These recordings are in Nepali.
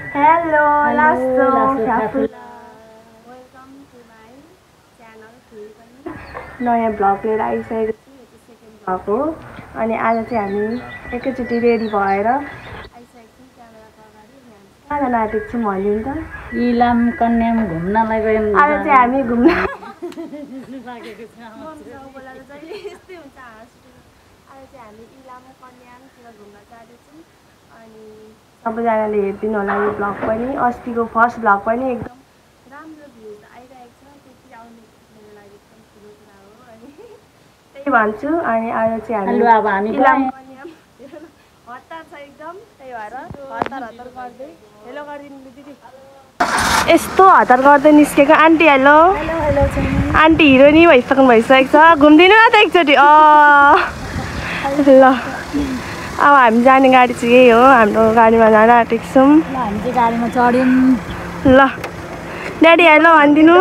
Hello, Lasso. Welcome to my channel. नयाँ भ्लग लिएर आइसकेको छु। यो चाहिँ सेकेन्ड भ्लग हो अनि आज चाहिँ हामी एकैचोटि रेडी भएर आइसकेको छौँ क्यामेराको अगाडि। कहाँ जान आँटेको छौँ भन्नु त? इलाम कन्याम घुम्नलाई गयौँ। आज चाहिँ हामी घुम्न लागेको छ। बोला चाहिँ यस्तै हुन्छ हाँस्नु। आज चाहिँ हामी इलाम कन्यामतिर घुम्न जाँदैछौँ अनि सबैजनाले हेरिदिनु होला यो भ्लग पनि। अस्तिको फर्स्ट भ्लग पनि एकदम राम्रो भ्युज आइरहेको छ। त्यति आउने मेरो लागि एकदम ठुलो कुरा हो अनि त्यही भन्छु। अनि आज चाहिँ हामी अब हामी इलाम कन्याम हतार छ एकदम, त्यही भएर हतार गर्दै हेलो गरिदिनु दिदी। यस्तो हतार गर्दै निस्केको आन्टी। हेलो आन्टी हिरोइनी भइसकेको छ। घुम्दिनु न त एकचोटि। ल अब हामी जाने गाडी चाहिँ यही हो। हाम्रो गाडीमा जान आँटेको छौँ। हामी चाहिँ गाडीमा चढ्यौँ। ल ड्याडी हेलो भनिदिनु।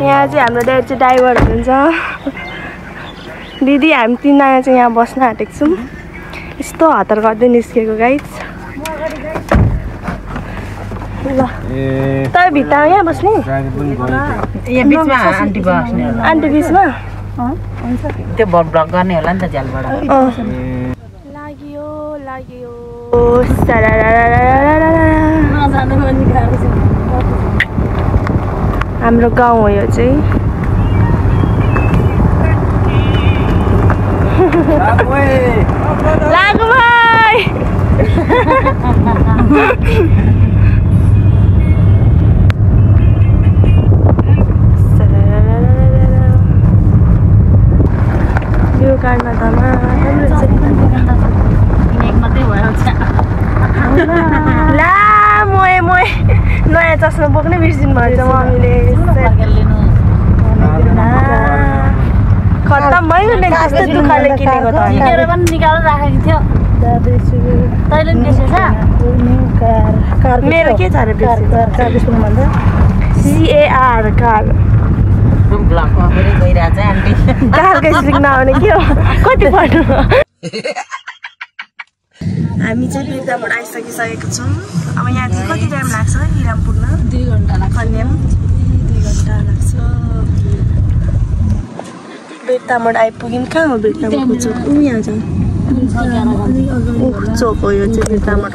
यहाँ चाहिँ हाम्रो ड्याडी चाहिँ ड्राइभर हुनुहुन्छ। दिदी हामी तिनजना चाहिँ यहाँ बस्न आँटेको छौँ। यस्तो हतार गर्दै निस्केको गाइज। ल तपाईँ भित्तामा यहाँ बस्ने? आन्टी बिचमा हुन्छ त्यो भ्लग गर्ने होला नि त झ्यालबाट। लाग्यो हाम्रो गाउँ हो यो चाहिँ। लागु भाइ यो कारमा त ला मोए नयाँ चस्मा बोक्नै बिर्सिनु भएछ मम्मीले। खत्तम भयो नि कस्तो दुःखले किनेको त। निकालेर पनि निकालेर राखेको थियो। तैँले पनि बिर्सेछ? मेरो के छ र CAR कार। ब्लगमा पनि गइरहेछ आन्टी। कारकै सिक नआउने के हो? कति पढ्नु? हामी चाहिँ बिर्ताबाट आइसकिसकेको छौँ। अब यहाँ चाहिँ कति टाइम लाग्छ इलाम पुग्न? 2 घन्टा लाग्छ। कन्याम 2 घन्टा लाग्छ। बिर्ताबाट आइपुग्यौँ। कहाँ हो बिर्तामको चोक? यहाँ छ चोक हो यो चाहिँ बिर्तामबाट।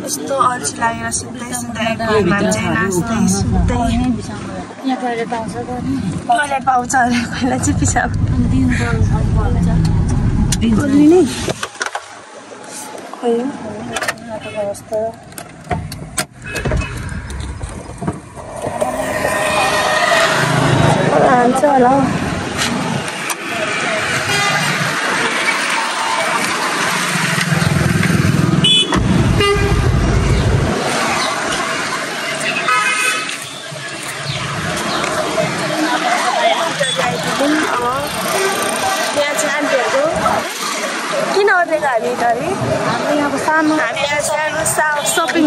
यस्तो अल्छी लागेर सुत्दै मान्छे नाच्दै सुत्दै। टोइलेट पाउँछ टोइलेट पाउँछ अरे पहिला चाहिँ पिसाब नै खोइ अवस्था। हान्छ होला किन ओर्लेको हामी इटरी? हामी सानो सपिङ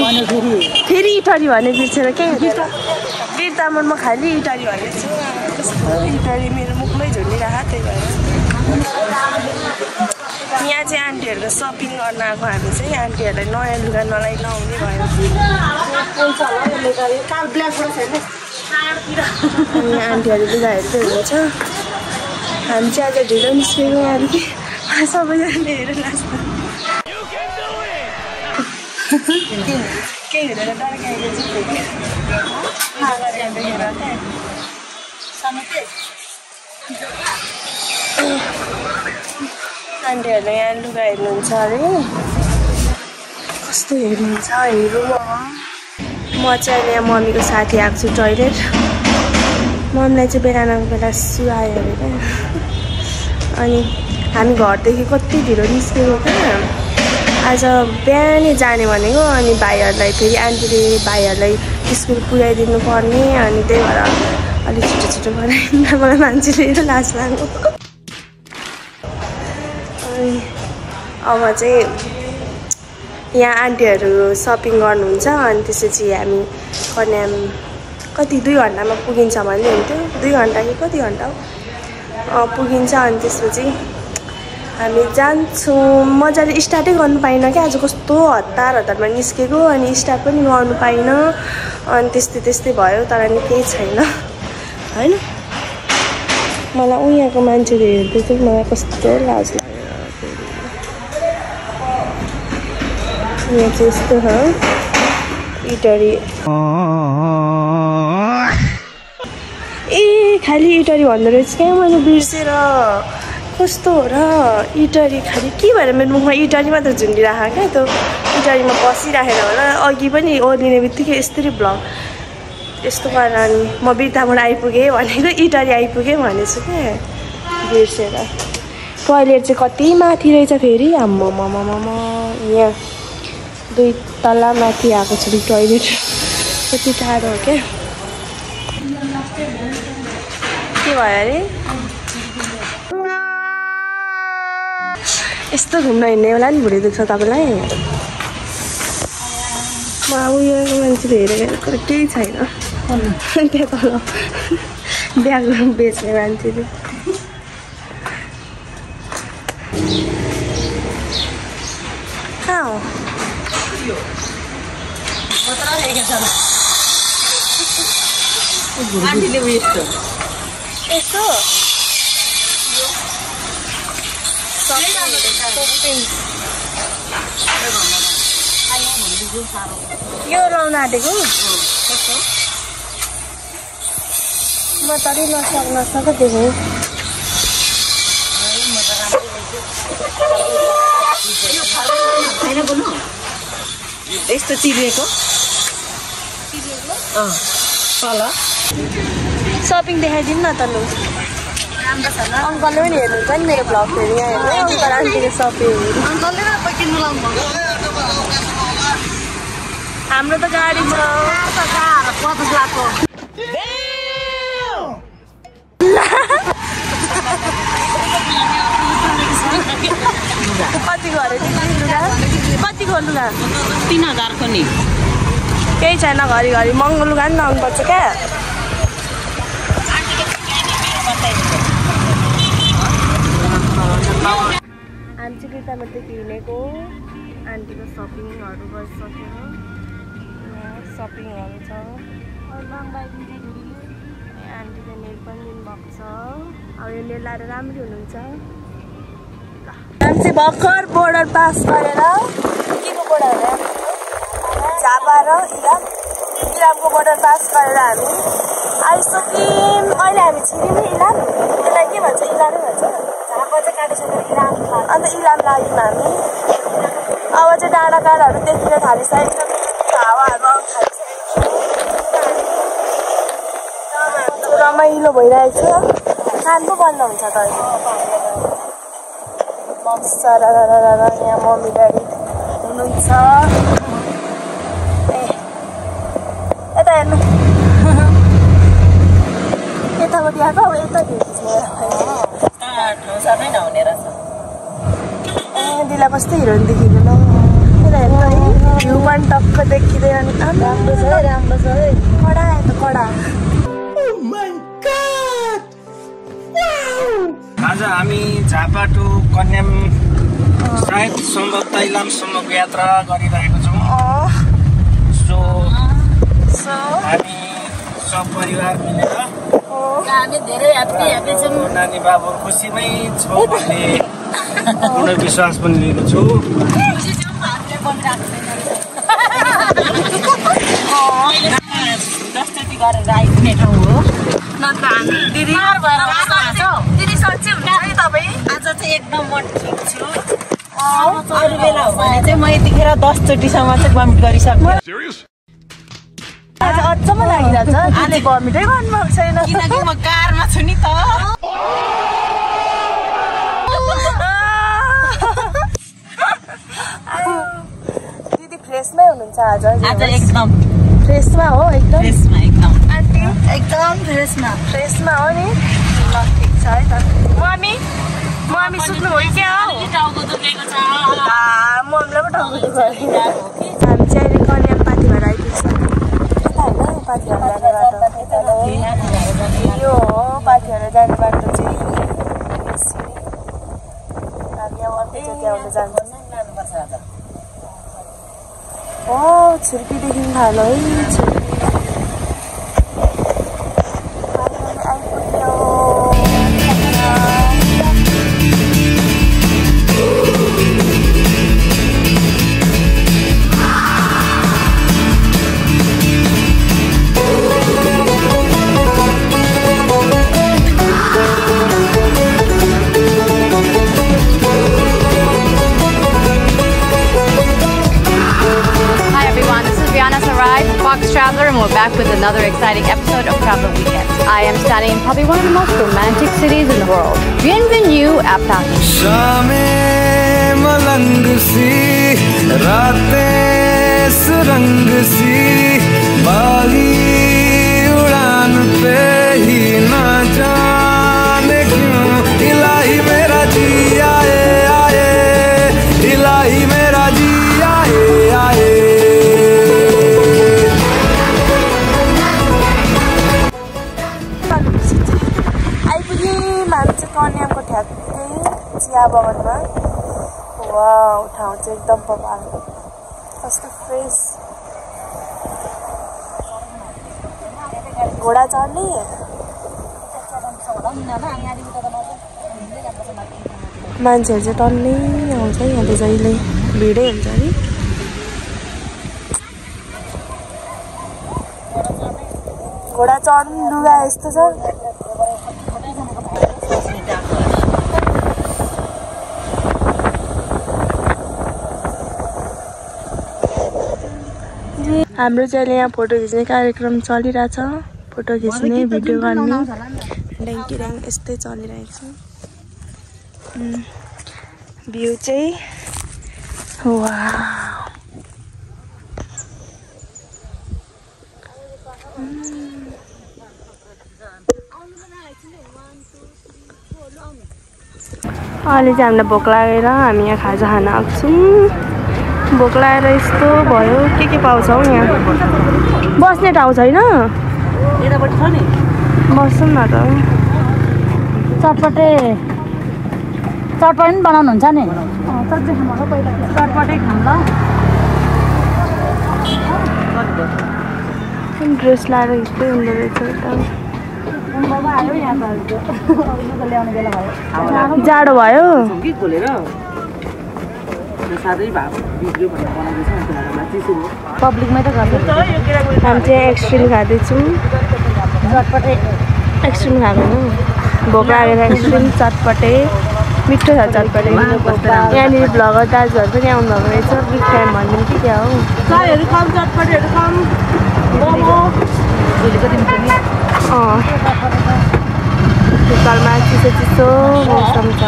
फेरि इटरी भन्ने बिर्सेर के बिर्ताममा खालि इटरी भनेको छु। इटरी मेरो मुखमै झुन्डिरहेको त्यही भएर। यहाँ चाहिँ आन्टीहरूको सपिङ गर्न आएको हामी चाहिँ। आन्टीहरूलाई नयाँ लुगा नहुने भयो। आन्टीहरू लुगा हेर्दै हुनुहुन्छ। हामी चाहिँ आज ढिलो निस्केको यहाँदेखि। सबैजनाले हेरेर नाच्छ। केही हेरेर डर्काएको आन्टीहरूले यहाँ लुगा हेर्नुहुन्छ अरे। कस्तो हेर्नुहुन्छ हेरौँ। म चाहिँ अहिले यहाँ मम्मीको साथी आएको छु टोइलेट। मम्मीलाई चाहिँ बिहानको बेला सुहायो अरे क्या। अनि हामी घरदेखि कति ढिलो निस्केको क्या। आज बिहानै जाने भनेको अनि भाइहरूलाई फेरि आन्टीले भाइहरूलाई स्कुल पुर्याइदिनु पर्ने अनि त्यही भएर अलिक छिटो बनाइदिनु मलाई मान्छेले लाज लाग्यो। अनि अब चाहिँ यहाँ आन्टीहरू सपिङ गर्नुहुन्छ अनि त्यसपछि हामी कन्याम कति 2 घन्टामा पुगिन्छ भन्दै हुन्थ्यो। 2 घन्टा कि कति घन्टा हो पुगिन्छ। अनि त्यसपछि हामी जान्छौँ मजाले स्टार्टै गर्नु पाइनँ क्या आज कस्तो हतारमा निस्केको अनि स्टार्ट पनि गर्नु पाइनँ अनि त्यस्तै भयो तर नि केही छैन हैन मलाई उहाँको मान्छेले हेर्दै चाहिँ मलाई कस्तो लाज लाग्यो यहाँ चाहिँ यस्तो छ इटरी ए खाली इटरी भन्दो रहेछ क्या मैले बिर्सेर कस्तो हो र इटरी खालि के भएर मेरो मुखमा इटरी मात्र झुन्डिरहेको क्या त्यो इटरीमा बसिराखेर होला अघि पनि ओर्लिने बित्तिकै यस्तरी भ्लग यस्तो गरेर अनि म बिर्ताबाट आइपुगेँ भनेको इटरी आइपुगेँ भनेछु क्या बिर्सेर टोइलेट चाहिँ कति माथि रहेछ फेरि आम्मा यहाँ 2 तला माथि आएको छु टोइलेट कति टाढो हो क्या के भयो अरे यस्तो घुम्न हिँड्ने होला नि भुँडी दुख्छ तपाईँलाई म उयोको मान्छेले हेरेको केही छैन त्यहाँ तल ब्याग बेच्ने मान्छेले कहाँ हो यस्तो यो लाउन आँटेको म तरै नसक देखेँ यस्तो चिरेको तल सपिङ देखाइदिनु न त लु अङ्कलले पनि हेर्नुहुन्छ नि मेरो भ्लग फेरि यहाँ हेर्नु अङ्कल आन्टीको सपिङ हाम्रो त गाडी छ कतिको अरे लुगा कतिको लुगा 3000 को नि केही छैन घरिघरि महँगो लुगा नि लाउनुपर्छ क्या हामी चाहिँ बिर्तामादेखि हिँडेको आन्टीको सपिङहरू गरिसक्यो सपिङहरू छ आन्टीले नेल पनि दिनुभएको छ अब यो नेल लाएर राम्रो हुनुहुन्छ हामी चाहिँ भर्खर बोर्डर पास गरेर के को बोर्डर हो झापा र इलामको बोर्डर पास गरेर हामी आइसक्यौँ अहिले हामी छिर्यौँ नि इलाम त्यसलाई के भन्छ इलामै भन्छ झापा चाहिँ काटिसकेर इलाम अन्त इलाम लाग्यौँ हामी अब चाहिँ डाँडाकाँडाहरू देखिन थालिसकेको छ हावाहरू आउनु थालिसकेको छ रमाइलो भइरहेको छ खान पो बन्द हुन्छ त यहाँ मम्मी ड्याडी हुनुहुन्छ ए यता हेर्नु यतापट्टि आएको अब यता दिला कस्तो हिरोइन देखिनु न यता हेर्नु है भ्यू पनि टक्क देखिँदै अनि राम्रो छ है कडा आयो त कडा आज हामी झापा टु कन्याम सायद सम्भवतः इलामसम्मको यात्रा गरिरहेको छौँ सो हामी सब परिवार मिलेर हामी धेरै ह्यापी छौँ नानी बाबु खुसीमै छौँ भन्ने पूर्ण विश्वास पनि लिएको छु दसचोटि गरेर आइपुग्ने ठाउँ हो दिदी सच्चै हुन्छ है तपाईँ आज चाहिँ एकदम म ठिक छु अरू बेला हो भने चाहिँ म यतिखेर 10 चोटिसम्म चाहिँ भमिट गरिसक्छु आज अचम्म लागिरहेछ आज भमिटै गर्नुभएको छैन किनकि म कारमा छु नि त दिदी फ्रेसमै हुनुहुन्छ आज एकदम फ्रेसमा हो एकदम आन्टी एकदम फ्रेसमा हो नि ल ठिक छ है त मम्मी सुत्नुभयो क्या हो टाउको दुखेको छ मम्मीलाई पो टाउको दुख्यो हामी चाहिँ अहिले कन्याम पाथी भएर आइपुग्छौँ यता होइन पाथी भएर जाने बाटो यो हो पाथी भएर जाने बाटो चाहिँ हामी हेर्न जान्छ। ओ छुर्पीदेखि थालो है छुर्पी Traveler, and we're back with another exciting episode of Traveler Weekend. I am standing in probably one of the most romantic cities in the world. Bienvenue à Paris. शामें Malang C, रातें सुरंग सी, बागी उड़ान पे ही ना जाने क्यों इलाही मेरा जी आए आए, इलाही मेरा जी आए आए। कन्यामको ठ्याक्कै चिया बगानमा। वाउ ठाउँ चाहिँ एकदम बवाल कस्तो फ्रेस। घोडा चढ्ने मान्छेहरू चाहिँ टन्नै आउँछ यहाँ त जहिले भिडै हुन्छ नि। घोडा चढ्नु लुगा यस्तो छ। हाम्रो चाहिँ यहाँ फोटो खिच्ने कार्यक्रम चलिरहेछ। फोटो खिच्ने भिडियो गर्ने ड्याङ यस्तै चलिरहेको छ। भ्यू चाहिँ वाउ अहिले चाहिँ हामीलाई भोक लागेर हामी यहाँ खाजा खान आएको छौँ। भोक लागेर यस्तो भयो। के पाउँछ हौ यहाँ? बस्ने ठाउँ छैन? बस्छौँ न त। चटपटे पनि बनाउनुहुन्छ नि? चटपटे खाऊँ ल। ड्रेस लाएर यस्तै हुँदो रहेछ। जाडो भयो। पब्लिकमै त गर्छ। हामी चाहिँ एक्सट्रिम खाँदैछौँ। चटपटे एक्सट्रिम खाएको होइन, भोक लागेर एक्सट्रिम चटपटे मिठो छ चटपटे। यहाँनिर भ्लगर दाजुहरू पनि आउनुभएको रहेछ। बिग फ्यान भनिदिउँ कि क्या हो? फिकालमा चिसो चिसो मौसम छ।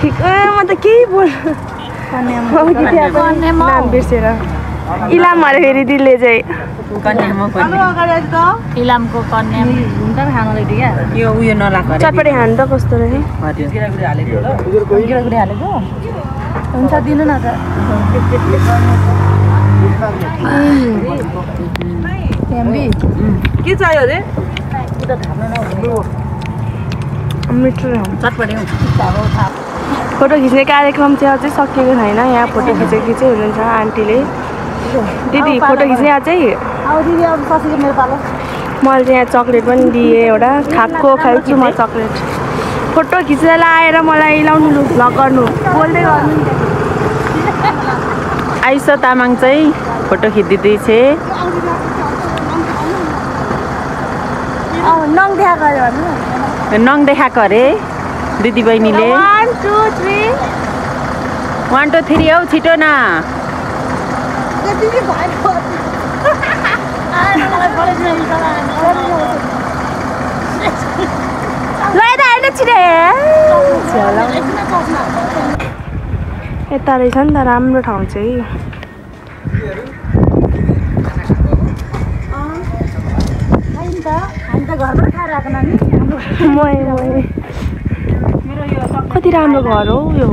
म त केही बोल नाम बिर्सेर इलाम अरे फेरि दिलले चाहिँ इलामको कन्या खानु लाग्यो क्या। यो उयो नलाको चटपटे खानु त कस्तो रहेछ? हालेको हुन्छ दिनु न त। के चाहियो अरे? मिठो चटपटे फोटो खिच्ने कार्यक्रम चाहिँ अझै सकिएको छैन। यहाँ फोटो खिचेको हुनुहुन्छ आन्टीले। दिदी फोटो खिच्ने अझै? मैले चाहिँ यहाँ चक्लेट पनि दिएँ एउटा। खान्छु म चक्लेट। फोटो खिचेर आएर मलाई लाउनु भ्लग गर्नु बोल्दै गर्नु। आइसा तामाङ चाहिँ फोटो खिचिदिँदैछ। नङ देखाएको अरे भन्नु। नङ देखाएको अरे दिदी बहिनीले। 1 2 3 1 2 3 हौ छिटो न। यता रहेछ नि त राम्रो ठाउँ चाहिँ। कति राम्रो घर हो यो।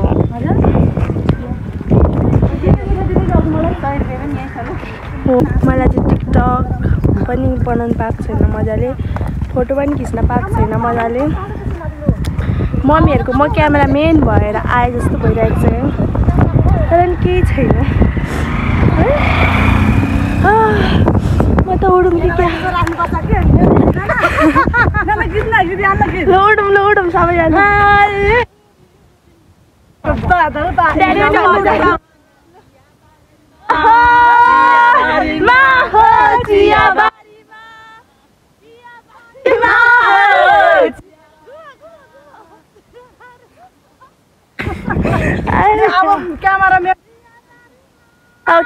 मलाई चाहिँ टिकटक पनि बनाउनु पाएको छैन मजाले, फोटो पनि खिच्न पाएको छैन मजाले। मम्मीहरूको म क्यामेरामेन भएर आए जस्तो भइरहेको छ तर नि केही छैन म त उडौँ कि क्या उडौँ सबैजना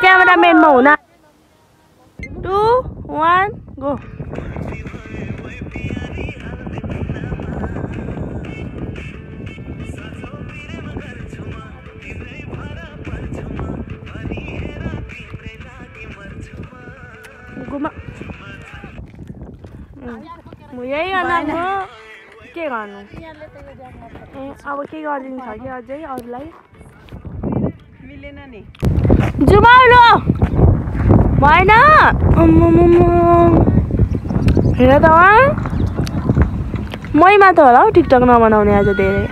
क्यामेरामेनमा हुन 2 1 गो यही गर्नु के गर्नु अब के गरिदिनु छ कि अझै अरूलाई मिलेन नि जुमाउलो भएन हेर त मै मात्र होला हौ टिकटक नबनाउने आज धेरै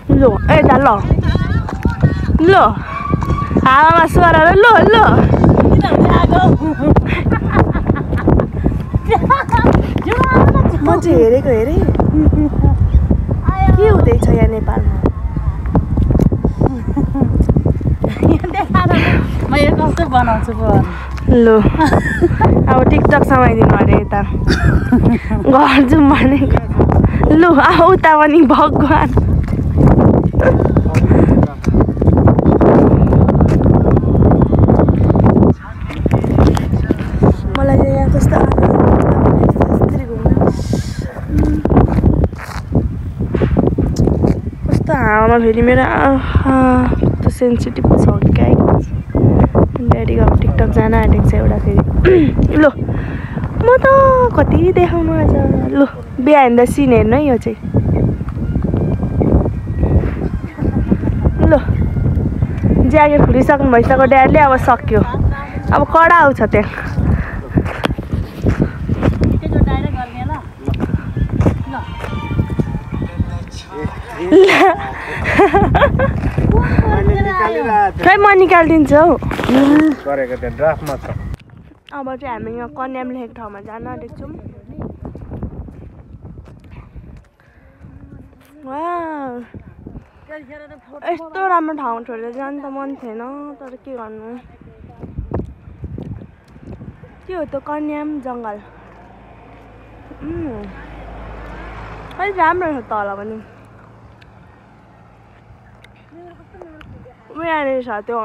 ल यता ल हावामा स्वरहरू ल म चाहिँ हेरेको हेरेँ के हुँदैछ यहाँ नेपालमा म यो कस्तो बनाउँछु ल अब टिकटक समाइदिनु अरे यता घर जाउँ भनेको लु आऊ उता पनि भगवान् मलाई चाहिँ यहाँ कस्तो कस्तो हावामा फेरि मेरो सेन्सिटिभ छ क्या ड्याडीको अब टिकटक जान आँटेको छ एउटा फेरि ल म त कति देखाउनु आज ल बिहाइन्ड द सिन हेर्नु है यो चाहिँ ल ज्याकेट खुलिसक्नु भइसक्यो ड्याडीले अब सक्यो अब कडा आउँछ त्यहाँ खै म निकालिदिन्छु हौ गरेको त्यो ड्राफ्टमा छ अब चाहिँ हामी यहाँ कन्याम लेखेको ठाउँमा जान आँटेको छौँ यस्तो राम्रो ठाउँ छोडेर जानु त मन थिएन तर के गर्नु के हो त कन्याम जङ्गल अलिक राम्रो छ तल पनि यहाँनिर छ त्यो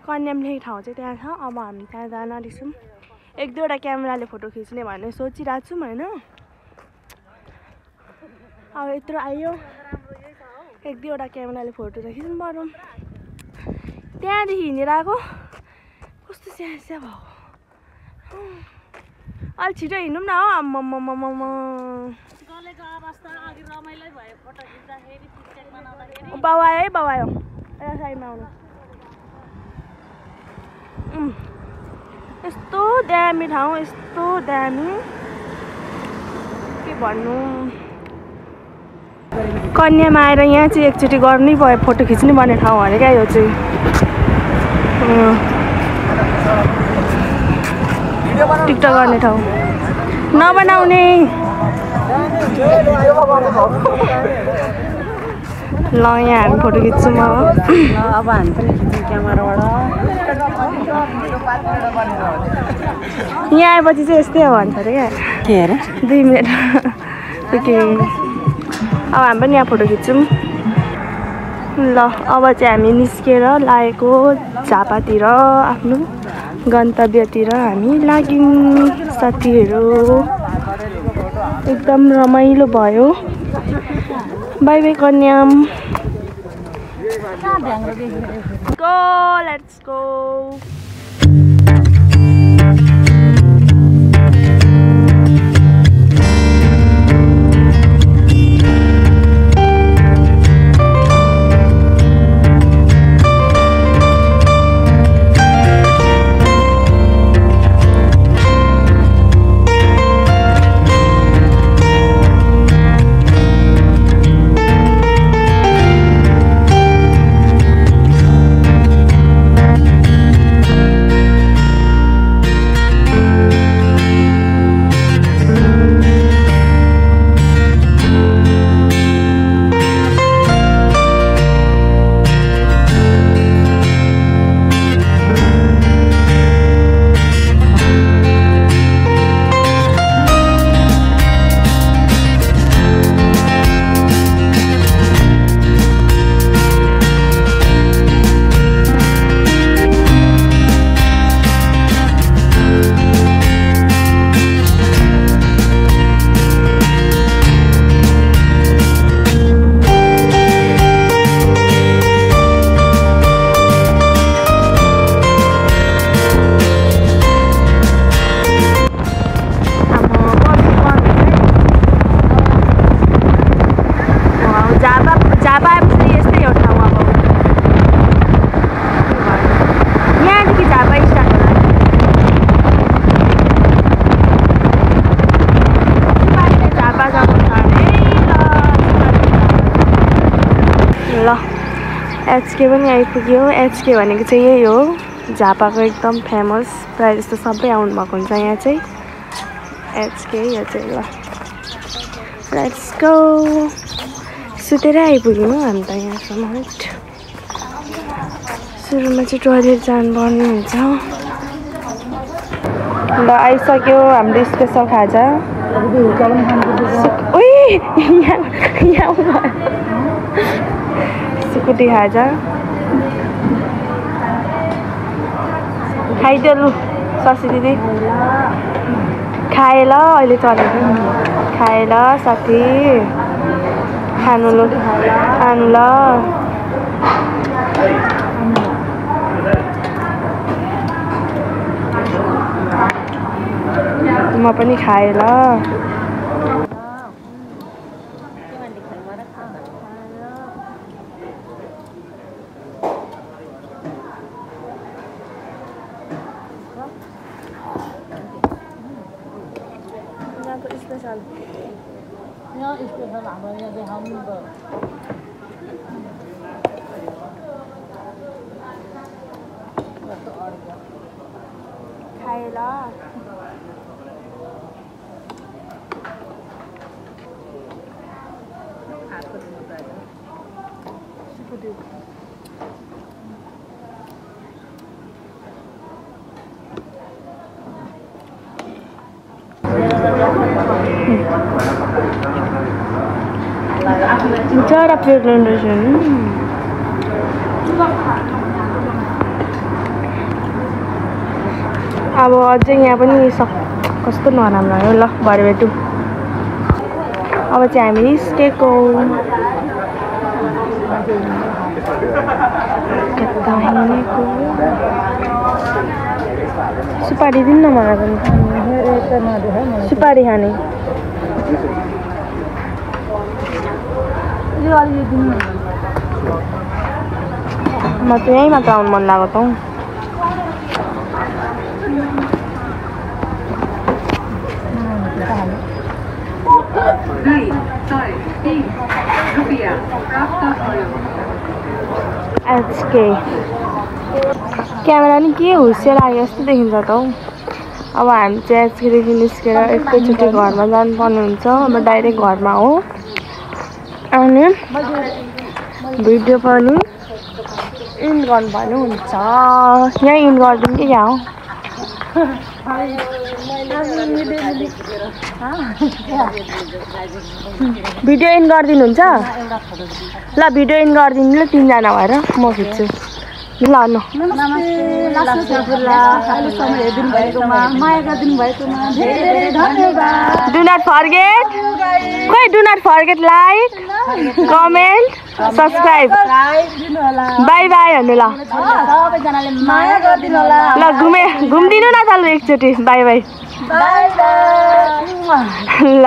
कन्याम लेखेको ठाउँ चाहिँ त्यहाँ छ अब हामी त्यहाँ जान आँटेछौँ 1-2वटा क्यामेराले फोटो खिच्ने भन्ने सोचिरहेको छौँ होइन अब यत्रो आयो 1-2वटा क्यामेराले फोटो त खिच्नु पर्यो त्यहाँदेखि हिँडेर आएको कस्तो स्यास्या भएको अलि छिटो हिँडौँ न हौ आम्मामामामा बाउ आयो है बाउ आयो एउटा साइडमा आउनु यस्तो दामी ठाउँ यस्तो दामी के भन्नु कन्यामा आएर यहाँ चाहिँ एकचोटि गर्नै भयो फोटो खिच्नु पर्ने ठाउँ अरे क्या यो चाहिँ टिकटक गर्ने ठाउँ नबनाउने ल यहाँ हामी फोटो खिच्छौँ अब हामी पनि खिच्छौँ क्यामेराबाट यहाँ आएपछि चाहिँ यस्तै हो भन्छ अरे क्या के अरे 2 मिनट के अब हामी पनि यहाँ फोटो खिच्छौँ ल अब चाहिँ हामी निस्केर लागेको झापातिर आफ्नो गन्तव्यतिर हामी लाग्यौँ साथीहरू एकदम रमाइलो भयो bye bye Kanyam go let's go HK पनि आइपुग्यो। एचके भनेको चाहिँ यही हो झापाको एकदम फेमस, प्रायः जस्तो सबै आउनु भएको हुन्छ यहाँ चाहिँ। एचके यो चाहिँ ल लेट्स गो। सुतेरै आइपुग्यौँ हामी त यहाँसम्म। सुरुमा चाहिँ टोयलेट जानुपर्ने हुन्छ। ल आइसक्यो हाम्रो स्पेसल खाजा। सुकुटी खाजा खाइदियो लु ससी दिदी। खाए ल अहिले चलेको खाए ल साथी। खानु ल खानु ल। म पनि खाए ल। खाए ल। Cara presentation. अब अझै यहाँ पनि कस्तो नराम्रो हो। ल भरे भेटौँ। अब चाहिँ हामी निस्केको। सुपारी दिन्न मलाई पनि। सुपारी खाने म त यहीँ मात्र आउनु मन लाग्यो त हौ। एचके क्यामेरा नि के हुस्से लाग्यो जस्तो देखिन्छ त हौ। अब हामी चाहिँ एचकेदेखि निस्केर एकैचोटि घरमा जानुपर्ने हुन्छ। अब डाइरेक्ट घरमा हो। अनि भिडियो पनि इन्ड गर्नुपर्ने हुन्छ। यहीँ इन्ड गरिदिउँ कि क्या हो। भिडियो इन्ड गरिदिनुहुन्छ ल। भिडियो इन्ड गरिदिनु ल 3 जना भएर म खिच्छु ल। डु नट फर्गेट खोइ do not forget like comment subscribe. Bye bye भन्नु ल। ल घुमिदिनु न त ल एकचोटि। बाई बाई ल।